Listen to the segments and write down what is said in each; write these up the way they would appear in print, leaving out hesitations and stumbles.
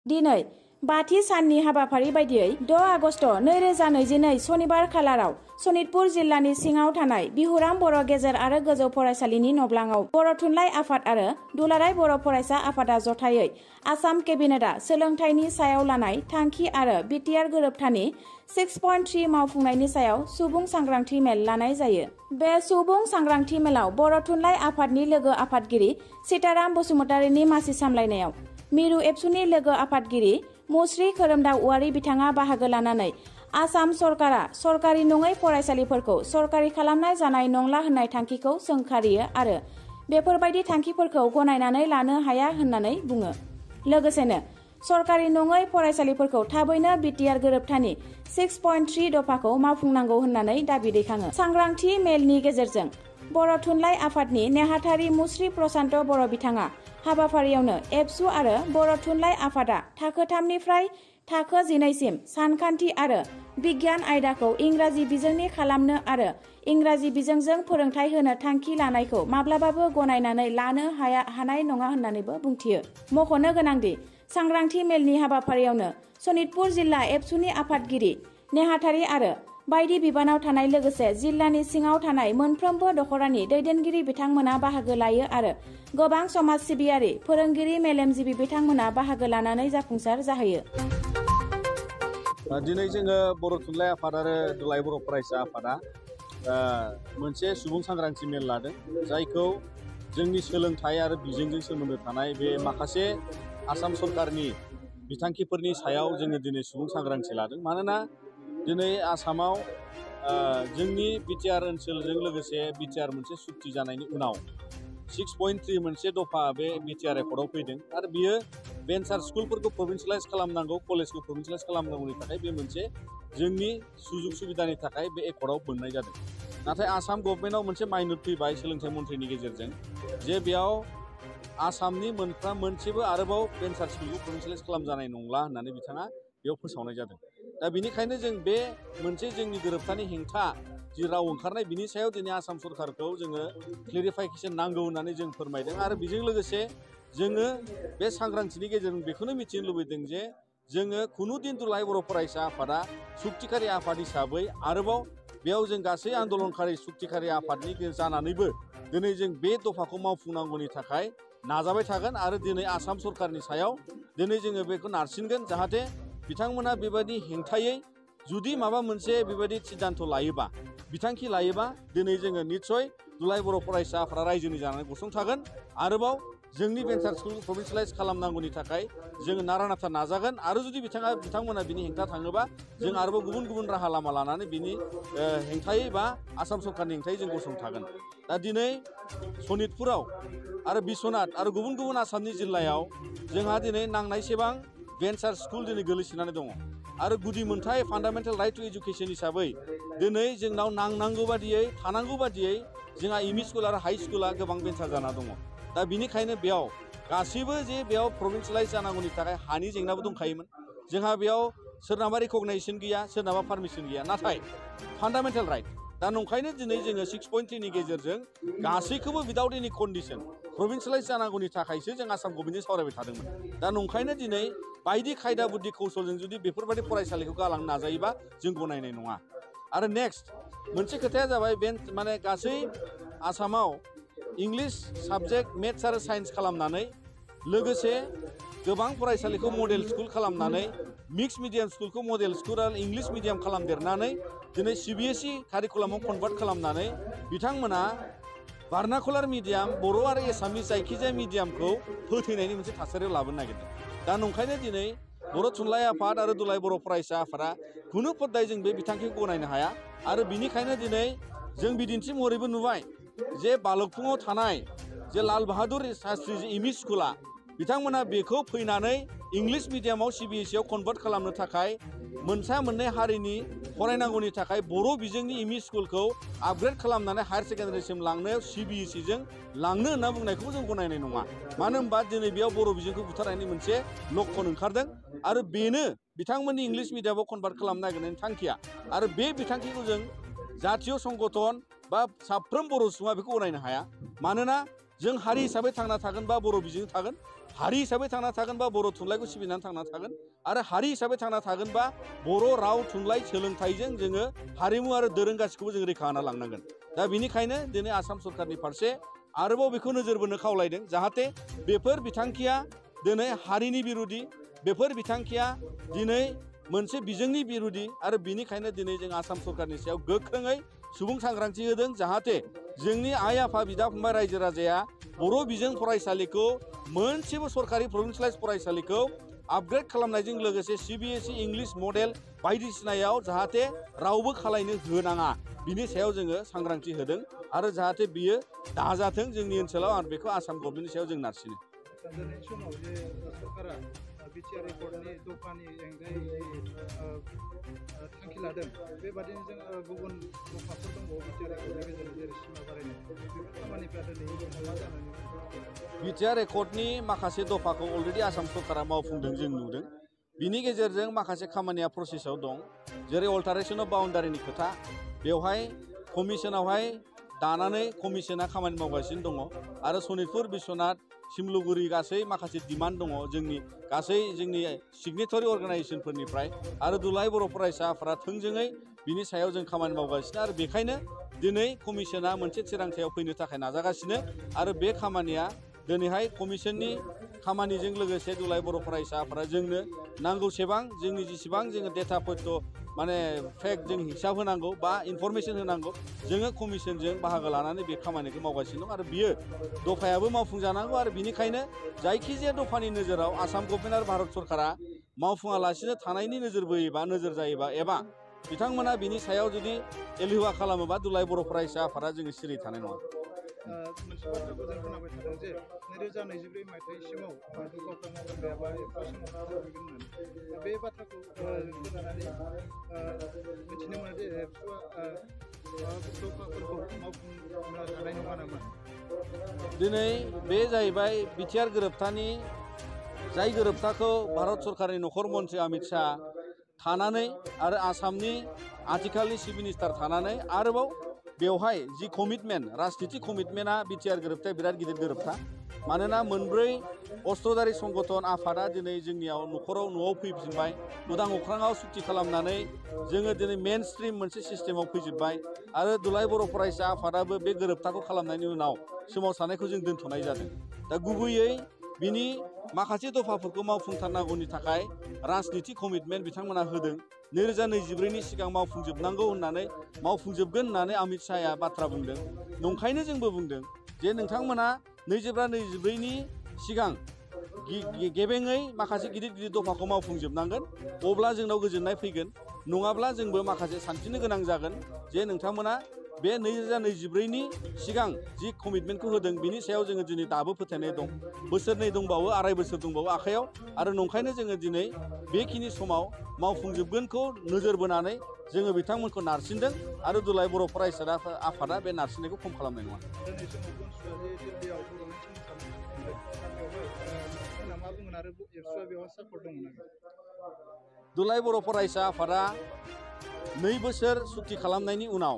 दिनै बाथि साननि हाबाफारि बायदियै 6 आगस्ट 2022 सनिबार खालाराव सनितपुर जिल्लानि सिङाव थानाय बिहुराम बर' गेजेर आरो गोजौ फरायसालिनि नब्लाङाव बर' थुनलाइ आफाद आरो दुलाराय बर' फरायसा आफादा जथायै आसाम केबिनेटआ सोलोंथाइनि सायाव लानाय थांखि आरो बिटिआर गोरोबथानि 6.3 मावफुंनायनि सायाव सुबुं सांग्रांथि मेल लानाय जायो। बे सुबुं सांग्रांथि मेलाव बर' थुनलाइ आफादनि लोगो आफादगिरि सीताराम बसुमतारीनि मासि सामलायनायाव मिरु एबसुनि लोगो आफादगिरि मुस्रि खोरोमदाव औवारी बिथाङा बाहागो लानानै आसाम सरकारा सरकारि नङै फरायसालिफोरखौ सरकारि खालामनाय जानाय नंला होननाय थांखिखौ सोंखारियो आरो बेफोरबायदि थांखिफोरखौ गनायनानै लानो हाया होननानै बुङो। लोगोसेनो सरकारि नङै फरायसालिफोरखौ थाबैनो बिटिआर गोरोबथानि 6.3 दफाखौ मावफुंनांगौ होननानै दाबि दैखाङो। सांग्रांथि मेलनि गेजेरजों बर' थुनलाइ आफादनि नेहाथारि मुस्रि प्रशान्त बर' बिथाङा हाबाफारियावनो एबसु आरो बर' थुनलाइ आफादा थाखो 3 निफ्राय थाखो 11 सिम सानखान्थि आरो बिगियान आयदाखौ इंराजि बिजोंनि खालामनो आरो इंराजि बिजोंजों फोरोंथाय होनो थांखि लानायखौ माब्लाबाबो गनायनानै लानो हानाय नङा होननानैबो बुंथियो। मख'नो गोनांदि सांग्रांथि मेलनि हाबाफारियावनो सनितपुर जिल्ला एबसुनि आफादगिरि नेहाथारि आरो बायदि बिबानाव थानाय लोगोसे जिल्लानि सिङाव थानाय मोनफ्रोमबो दखरानि दैदेनगिरि बिथांमोना बाहागो लायो आरो गोबां समाज सिबियारि फोरोंगिरि मेलेमजिबि बिथांमोना बाहागो लानानै जाफुंसार जाहैयो। दिनै जोङो बर' थुनलाइ आफाद आरो दुलाराय बर' फरायसा आफादा मोनसे सुबुं सांग्रांथि मेल लादों, जायखौ जोंनि सोलोंथाइ आरो बिजोंजों सोमोन्दो थानाय बे माखासे आसाम सरकारनि बिथांखिफोरनि सायाव जोङो दिनै सुबुं सांग्रांथि लादों। मानोना दिनै आसामाव जोंनि बिटिआर ओनसोलजों लोगोसे बिटिआर मोनसे सुक्ति जानायनि उनाव 6.3 मोनसे दफा बे बिटिआर एकर्डआव फैदों आरो बियो भेन्सार स्कुलफोरखौ प्रभिन्सियेलाइज खालामनांगौ, कलेजखौ प्रभिन्सियेलाइज खालामनांगौनि थाखाय बे मोनसे जोंनि सुजुग सुबिदानि थाखाय बे एकर्डआव मोननाय जादों। नाथाय आसाम गभर्नमेन्टआव मोनसे माइनर फैबाय सोलोंथाइ मन्थ्रिनि गेजेरजों जे बेयाव आसामनि मोनसेबो आरोबाव भेन्सार स्कुलखौ प्रभिन्सियेलाइज खालामजानाय नंला होननानै बिथाङा बेयाव फोसावनाय जादों। दा बेनिखायनो जों बे मोनसे जोंनि गोरोबथानि हेंथा जि राव ओंखारनाय बिनि सायाव दिनै आसाम सरकारखौ जोङो क्लेरिफिकेसन नांगौ होननानै जों फोरमायदों आरो बेजों लोगोसे जोङो बे सांग्रांथिनि गेजेरजों बेखौनो मिथिनो लुबैदों जे जोङो खुनु दिन दुलाराय बर' फरायसा आफादा सुक्तिकारि आफाद हिसाबै आरोबाव बेयाव जों गासै आन्दलनकारि सुक्तिकारि आफादनि जानानैबो दिनै जों बे दफाखौ मावफुंनांगौनि थाखाय नाजाबाय थागोन आरो दिनै आसाम सरकारनि सायाव दिनै जोङो बेखौ नारसिनगोन जाहाथे बिथांमोना बेबायदि हेंथायै जुदि माबा मोनसे बेबायदि सिद्धान्त लायोबा बिथांखि लायोबा दिनै जोङो निस्सय दुलाराय बर' फरायसा आफादा रायजोनि जानानै गसंथागोन आरोबाव जोंनि भेन्सार स्कुल प्रभिन्सियेलाइज खालामनांगौनि थाखाय जोङो नारा नाथा नाजागोन आरो जुदि बिथांमोना बिनि हेंथा थाङोबा जों आरोबाव गुबुन गुबुन राहा लामा लानानै बिनि हेंथायै बा आसाम सरकारनि हेंथायै जों गसंथागोन। दा दिनै सनितपुराव आरो बिश्वनाथ आरो गुबुन गुबुन आसामनि जिल्लायाव जोंहा दिनै नांनायसेबां भेन्सार स्कुल दिनै गोलैसोनानै दङ आरो गुदि मोनथाय फान्डामेन्टेल राइट टु एजुकेसन हिसाबै दिनै जोंनाव नांगौ बादियै थानांगौ बादियै जोंहा एमइ स्कुल आरो हाइ स्कुला गोबां भेन्सार जाना दङ। दा बिनिखायनो बेयाव गासैबो जे बेयाव प्रभिन्सियेलाइज जानांगौनि थाखाय हानि जेंनाबो दंखायोमोन। जोंहा बेयाव सोरनाबा रिकगनाइजेसन गैया, सोरनाबा पारमिसन गैया, नाथाय फान्डामेन्टेल राइट दा नंखायनो दिनै जोङो 6.3 नि गेजेरजों गासैखौबो विदाउट एनि कन्डिसन प्रभिन्सियेलाइज जानांगौनि थाखायसो जों आसाम गभर्नमेन्टजों सावरायबाय थादोंमोन। दा नंखायनो दिनै बायदि खायदा बुद्धि कौशलजों जुदि बेफोरबायदि फरायसालिखौ गालांनो नाजायोबा जों गनायनाय नङा। आरो नेक्स्ट मोनसे खोथाया जाबाय माने गासै आसामाव इंलिश साबजेक्ट मेथ्स आरो साइन्स खालामनानै लोगोसे गोबां फरायसालिखौ मडेल स्कुल खालामनानै मिक्स मिडियाम स्कुलखौ मडेल स्कुल आरो इंलिश मिडियाम खालामदेरनानै दिनै CBSE कारिकुलामाव कनभार्ट खालामनानै बिथांमोना भार्नाकुलार मिडियाम बर' आरो एसामिस जायखिजाया मिडियामखौ फोथैनायनि मोनसे थासारियाव लाबोनो नागिरदों। दा नंखायनो दिनै बर' थुनलाइ आफाद आरो दुलाराय बर' फरायसा आफादा खुनु पद्दायै जों बे बिथांखिखौ गनायनो हाया आरो बिनिखायनो दिनै जों बिदिन्थि महरैबो नुबाय जे बालकफुङाव थानाय जे लाल बाहादुर शास्त्री एमइ स्कुला बिथांमोना बेखौ फैनानै इंलिश मिडियामाव CBSE आव कनभार्ट खालामनो थाखाय मोननै हारिनि फरायनांगौनि थाखाय बर' बिजोंनि एमइ स्कुलखौ आपग्रेड खालामनानै हायार सेकेन्डारिसिम लांनायाव CBSE जों लांनो होनना बुंनायखौबो जों गनायनाय नङा। मानो होनबा दिनै बेयाव बर' बिजोंखौ बुथारनायनि मोनसे लक्षण ओंखारदों आरो बेनो बिथांमोननि इंलिश मिडियामाव कनभार्ट खालामनो नागिरनायनि थांखिया आरो बे बिथांखिखौ जों जातीय संगठन बा साफ्रोम बर' सुबुङा बेखौ गनायनो हाया। मानोना जों हारि हिसाबै थांना थागोनबा बर' बिजों थागोन, हारि हिसाबै थांना थागोनबा बर' थुनलाइखौ सिबिनानै थांना थागोन, आरो हारि हिसाबै थांना थागोनबा बर' राव थुनलाइ सोलोंथाइजों जोङो हारिमु आरो दोरों गासिखौबो जों रैखा होना लांनांगोन। दा बेनिखायनो दिनै आसाम सरकारनि फारसे आरोबाव बेखौ नोजोर बोनो खावलायदों, जाहाथे बेफोर बिथांखिया दिनै हारिनि बिरुदि, बेफोर बिथांखिया दिनै मोनसे बिजोंनि बिरुदि, आरो बेनिखायनो दिनै जों आसाम सरकारनि सायाव गोख्रोङै सुबुं सांग्रांथि होदों, जाहाथे जोंनि आइ आफा बिदा फंबाय रायजो राजाया बर' बिजों फरायसालिखौ मोनसेबो सरकारि प्रभिन्सियेलाइज फरायसालिखौ आपग्रेड खालामनायजों लोगोसे CBSE इंलिश मडेल बायदिसिनायाव जाहाथे रावबो खालायनो होनाङा, बिनि सायाव जोङो सांग्रांथि होदों, आरो जाहाथे बियो दाजाथों जोंनि ओनसोलाव, आरो बेखौ आसाम गभर्नमेन्टनि सायाव जों नारसिनो। दिनै समाव जे सरकारा बिटिआर एकर्डनि दफानि एंगायै थांखि लादों, बेबादिनो जों गुबुन दफाफोर दंबावो बिटिआर एकर्डनि गेजेरजों, जेरै सिमा बारायनाय, बेफोर खामानिफ्रा दिनै मा जानानै बिटिआर एकर्डनि माखासे दफाखौ अलरेडि आसाम सरकारा मावफुंदों जों नुदों। बिनि गेजेरजों माखासे खामानिया प्रसेसआव दं, जेरै अल्टारेसन अफ बाउन्डारिनि खोथा, बेवहाय कमिसनावहाय दानानै कमिसना खामानि मावगासिनो दङ, आरो सनितपुर बिश्वनाथ सिमलुगुरि गासै माखासे डिमान्ड दङ जोंनि गासै जोंनि सिगनेटरि अर्गानाइजेसनफोरनिफ्राय, आरो दुलाराय बर' फरायसा आफादा थोंजोङै बिनि सायाव जों खामानि मावगासिनो, आरो बेखायनो दिनै कमिसना मोनसे थिरांथायाव फैनो थाखाय नाजागासिनो, आरो बे खामानिया दिनैहाय कमिसननि खामानिजों लोगोसे दुलाराय बर' फरायसा आफादा जोंनो नांगौसेबां जोंनि जेसेबां जोङो डेटा पय्ट माने फेक्ट जों हिसाब होनांगौ बा इनफरमेसन होनांगौ, जोङो कमिसनजों बाहागो लानानै बे खामानिखौ मावगासिनो दं, आरो बियो दफायाबो मावफुंजानांगौ। आरो बिनिखायनो जायखिजाया दफानि नोजोराव आसाम गभर्नमेन्ट आरो भारत सरकारा मावफुङालासिनो थानायनि नोजोर बोयोबा, नोजोर जायोबा, एबा बिथांमोना बिनि सायाव जुदि एलेहुवा खालामोबा दुलाराय बर' फरायसा आफादा जोङो सिरि थानाय नङा। मोनसे बाथ्राखौ जों खोनाबाय थादों जे 2024 मायथाइसिमाव दफाखौ मावफुंनायाबा एप्रिलसिमाव जाफैगोन होननानै, बे बाथ्राखौ खोनानानै मिथिनो मोनो जे एबसुआ दफाफोरखौ मावफुंनो हानाय नङा नामा? दिनै बे जाहैबाय बिटिआर गोरोबथानि, जाय गोरोबथाखौ भारत सरकारनि नखर मन्त्रि अमित शाह थानानै आरो आसामनि आथिखालनि चिफ मिनिस्टार थानानै आरोबाव बेवहाय जि कमिटमेन्ट, राजनितिक कमिटमेन्टआ बिटिआर गोरोबथाया बिराद गिदिर गोरोबथा, मानोना मोनब्रै अस्त्रधारि संगठन आफादा दिनै जोंनियाव न'आव फैफिनबाय, उदां अख्राङाव सुक्ति खालामनानै जोङो दिनै मेन स्ट्रिम मोनसे सिस्टेमाव फैजोब्बाय, आरो दुलाराय बर' फरायसा आफादाबो बे गोरोबथाखौ खालामनायनि उनाव सोमावसारनायखौ जों दोनथ'नाय जादों। दा गुबैयै बिनि माखासे दफाफोरखौ मावफुंथारनांगौनि थाखाय राजनितिक कमिटमेन्ट बिथांमोना होदों। 2024नि सिगां मावफुंजोबनांगौ होननानै, मावफुंजोबगोन होननानै अमित शाहया बाथ्रा बुंदों। नंखायनो जोंबो बुंदों जे नोंथांमोना 2024नि सिगां गेबेङै माखासे गिदिर गिदिर दफाखौ मावफुंजोबनांगोन, अब्ला जोंनाव गोजोननाय फैगोन, नङाब्ला जोंबो माखासे सानफिननो गोनां जागोन जे नोंथांमोना बे 2024नि सिगां जि कमिटमेन्टखौ होदों बिनि सायाव जोङो दिनै दाबो फोथायनाय दं। बोसोरनै दंबावो, आराय बोसोर दंबावो आखायाव, आरो नंखायनो जोङो दिनै बेखिनि समाव मावफुंजोबगोनखौ नोजोर बोनानै जोङो बिथांमोनखौ नारसिनदों, आरो दुलाराय बर' फरायसा आफादा बे नारसिननायखौ खम खालामनाय नङा। दुलाराय बर' फरायसा आफादा 2 बोसोर सुक्ति खालामनायनि उनाव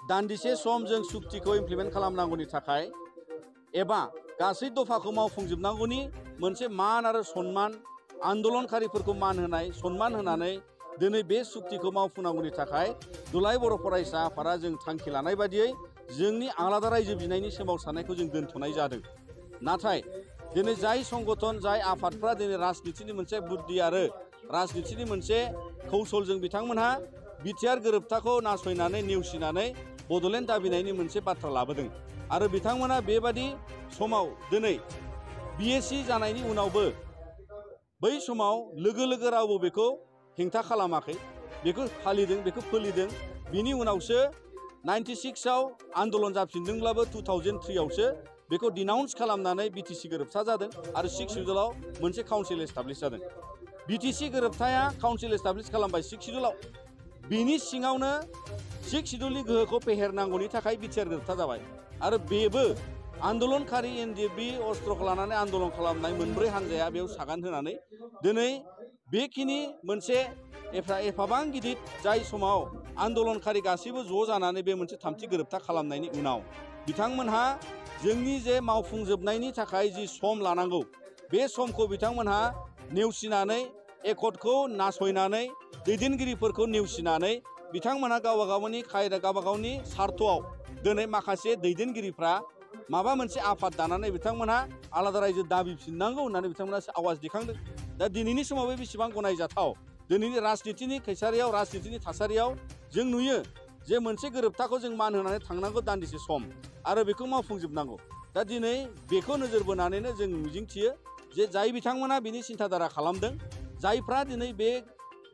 दान्दिसे सम जों सुक्तिखौ इमप्लिमेन्ट खालामनांगौनि थाखाय, एबा गासै दफाखौ मावफुंजोबनांगौनि मोनसे मान आरो सन्मान, आन्दलनकारिफोरखौ मान होनाय, सन्मान होनानै दिनै बे सुक्तिखौ मावफुंनांगौनि थाखाय दुलाराय बर' फरायसा आफादा जों थांखि लानाय बादियै जोंनि आलादा रायजो बिनायनि सोमावसारनायखौ जों दोनथ'नाय जादों। नाथाय दिनै जाय संगठन, जाय आफादफ्रा दिनै राजनितिनि मोनसे बुद्धि आरो राजनितिनि मोनसे कौशलजों बिथांमोनहा बिटिआर गोरोबथाखौ नासयनानै नेवसिनानै बड'लेण्ड दाबिनायनि मोनसे बाथ्रा लाबोदों, आरो बिथांमोना बेबादि समाव दिनै BSc जानायनि उनावबो बै समाव लोगो रावबो बेखौ हेंथा खालामाखै, बेखौ फालिदों, बेखौ फोलिदों। बिनि उनावसो 96आव आन्दलन जाफिनदोंब्लाबो 2003आवसो बेखौ डिनाउन्स खालामनानै बिटिसि गोरोबथा जादों, आरो 6 सिडुलाव मोनसे काउन्सिल एस्टाब्लिश जादों। बिटिसि गोरोबथाया काउन्सिल एस्टाब्लिश खालामबाय 6 सिडुलाव, बिनि सिङावनो 6 सिडुलनि गोहोखौ फेहेरनांगौनि थाखाय बिटिआर गोरोबथा जाबाय, आरो बेबो आन्दलनकारि एनडिएफबि अस्त्रखौ लानानै आन्दलन खालामनाय मोनब्रै हान्जाया बेयाव सागान होनानै दिनै बेखिनि मोनसे एफाबां गिदिर, जाय समाव आन्दलनकारि गासैबो ज' जानानै बे मोनसे थामथि गोरोबथा खालामनायनि उनाव बिथांमोनहा जोंनि जे मावफुंजोबनायनि थाखाय जि सम लानांगौ बे समखौ बिथांमोनहा नेवसिनानै एकर्डखौ नासयनानै दैदेनगिरिफोरखौ नेवसिनानै बिथांमोनहा गावबा गावनि सार्थआव दिनै माखासे दैदेनगिरिफ्रा माबा मोनसे आफाद दानानै बिथांमोनहा आलादा रायजो दाबिफिननांगौ होननानै बिथांमोनहा आवाज दिखांदों। दा दिनैनि समाव बे बेसेबां गनायजाथाव दिनैनि राजनितिनि खैसारियाव राजनितिनि थासारियाव जों नुयो जे मोनसे गोरोबथाखौ जों मान होनानै थांनांगौ दान्दिसे सम आरो बेखौ मावफुंजोबनांगौ। दा दिनै बेखौ नोजोर बोनानैनो जों मिजिंथियो जे जाय बिथांमोना बिनि सिन्थाधारा खालामदों जायफ्रा दिनै बे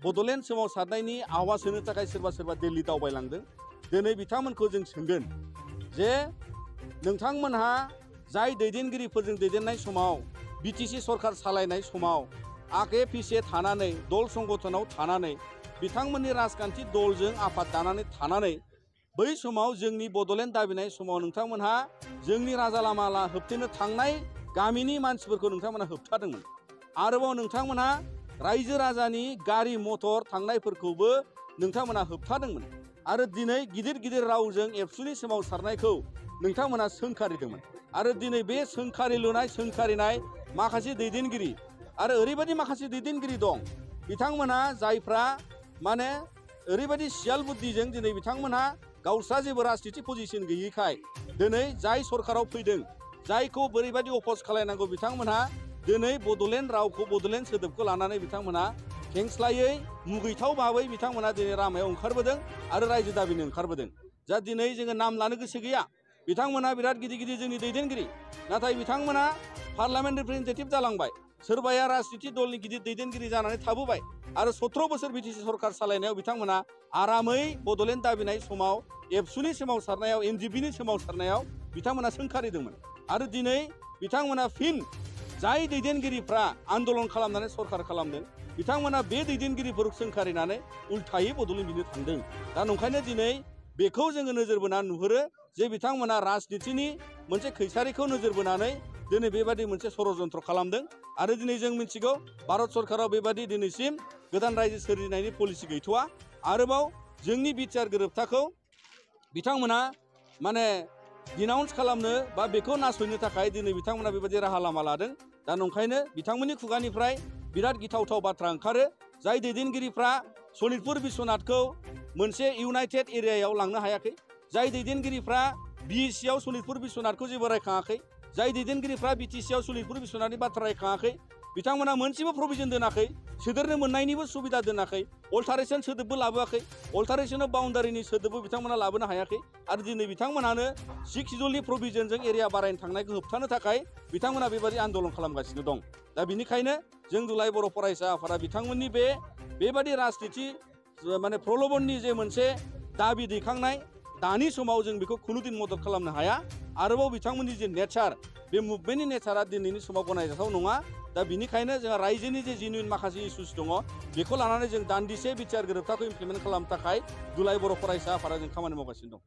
बड'लेण्ड सोमावसारनायनि आवाज होनो थाखाय सोरबा दिल्ली दावबायलांदों दिनै बिथांमोनखौ जों सोंगोन जे नोंथांमोनहा जाय दैदेनगिरिफोरजों दैदेननाय समाव बिटिसि सरकार सालायनाय समाव आगे पिछे थानानै दल संगठनाव थानानै बिथांमोननि राजखान्थि दलजों आफाद दानानै थानानै बै समाव जोंनि बड'लेण्ड दाबिनाय समाव नोंथांमोनहा जोंनि राजा लामा होबथेनो थांनाय गामिनि मानसिफोरखौ नोंथांमोनहा होबथादोंमोन। आरोबाव नोंथांमोनहा रायजो राजानि गारि मटर थांनायफोरखौबो नोंथांमोनहा होबथादोंमोन आरो दिनै गिदिर रावजों एबसुनि सोमावसारनायखौ नोंथांमोनहा सोंखारिदोंमोन आरो दिनै बे सोंखारिनाय माखासे दैदेनगिरि आरो ओरैबायदि माखासे दैदेनगिरि दं बिथांमोनहा जायफ्रा माने ओरैबायदि सियाल बुद्धिजों दिनै बिथांमोनहा गावस्रा जेबो राजनिति पजिसन गैयैखाय दिनै जाय सरकाराव फैदों जायखौ बोरैबायदि अपज खालायनांगौ बिथांमोनहा दिनै बड'लेण्ड रावखौ बड'लेण्ड सोदोबखौ लानानै बिथांमोनहा खेंस्लायै मुगैथाव भाबै बिथांमोनहा दिनै लामायाव ओंखारबोदों आरो रायजो दाबिनो ओंखारबोदों। जा दिनै जोङो नाम लानो गोसो गैया बिथांमोनहा बिराद गिदिर जोंनि दैदेनगिरि नाथाय बिथांमोनहा पार्लामेन्ट रिप्रेजेन्टेटिभ जालांबाय सोरबाया राजनिति दलनि गिदिर दैदेनगिरि जानानै थाबोबाय आरो 17 बोसोर बिटिसि सरकार सालायनायाव बिथांमोनहा आरामै बड'लेण्ड दाबिनाय समाव एबसुनि सोमावसारनायाव एमजिपिनि सोमावसारनायाव बिथांमोनहा सोंखारिदोंमोन आरो दिनै बिथांमोनहा फिन जाय दैदेनगिरिफ्रा आन्दलन खालामनानै सरकार खालामदों बिथांमोनहा बे दैदेनगिरिफोरखौ सोंखारिनानै उल्थायै बड'लेण्ड बिनो थांदों। दा नंखायनो दिनै बेखौ जोङो नोजोर बोनानै नुहुरो जे बिथांमोनहा राजनितिनि मोनसे खैसारिखौ नोजोर बोनानै दिनै बेबायदि मोनसे षड़यन्त्र खालामदों आरो दिनै जों मिथिगौ भारत सरकाराव बेबायदि दिनैसिम गोदान रायजो सोरजिनायनि पलिसि गैथ'वा। आरोबाव जोंनि बिटिआर गोरोबथाखौ बिथांमोनहा माने डिनाउन्स खालामनो बा बेखौ नासयनो थाखाय दिनै बिथांमोनहा बेबायदि राहा लामा लादों। दा नंखायनो बिथांमोननि खुगानिफ्राय बिराद गिथावथाव बाथ्रा ओंखारो जाय दैदेनगिरिफ्रा सनितपुर बिश्वनाथखौ मोनसे इउनाइटेड एरियायाव लांनो हायाखै, जाय दैदेनगिरिफ्रा बिएसिआव सनितपुर बिश्वनाथखौ जेबो रायखाङाखै, जाय दैदेनगिरिफ्रा बिटिसिआव सनितपुर बिश्वनाथनि बाथ्रा रायखाङाखै, बिथांमोना मोनसेबो प्रभिजन दोनाखै, सोदेरनो मोननायनिबो सुबिदा दोनाखै, अल्टारेशन सोदोबबो लाबोआखै, अल्टारेशन अफ बाउन्डारिनि सोदोबबो बिथांमोना लाबोनो हायाखै आरो दिनै बिथांमोनानो 6 शिड्युलनि प्रभिजनजों एरिया बारायनो थांनायखौ होबथानो थाखाय बिथांमोना बेबायदि आन्दलन खालामगासिनो दं। दा बिनिखायनो जों दुलाय बर' फरायसा आफादा बिथांमोननि बेबायदि राजनिति माने प्रलबननि जे मोनसे दाबि दैखांनाय दानि समाव जों बेखौ खुनुदिन मदद खालामनो हाया। आरोबाव बिथांमोननि जे नेचार बे मुभमेन्टनि नेचारा दिनैनि समाव गनायजाथाव नङा। दा बिनिखायनो जोंहा रायजोनि जे जेनुइन माखासे इस्युस दङ बेखौ लानानै जों दान्दिसे बिटिआर गोरोबथाखौ इमप्लिमेन्ट खालामनो थाखाय दुलाय बर' फरायसा आफादा जों खामानि मावगासिनो दं।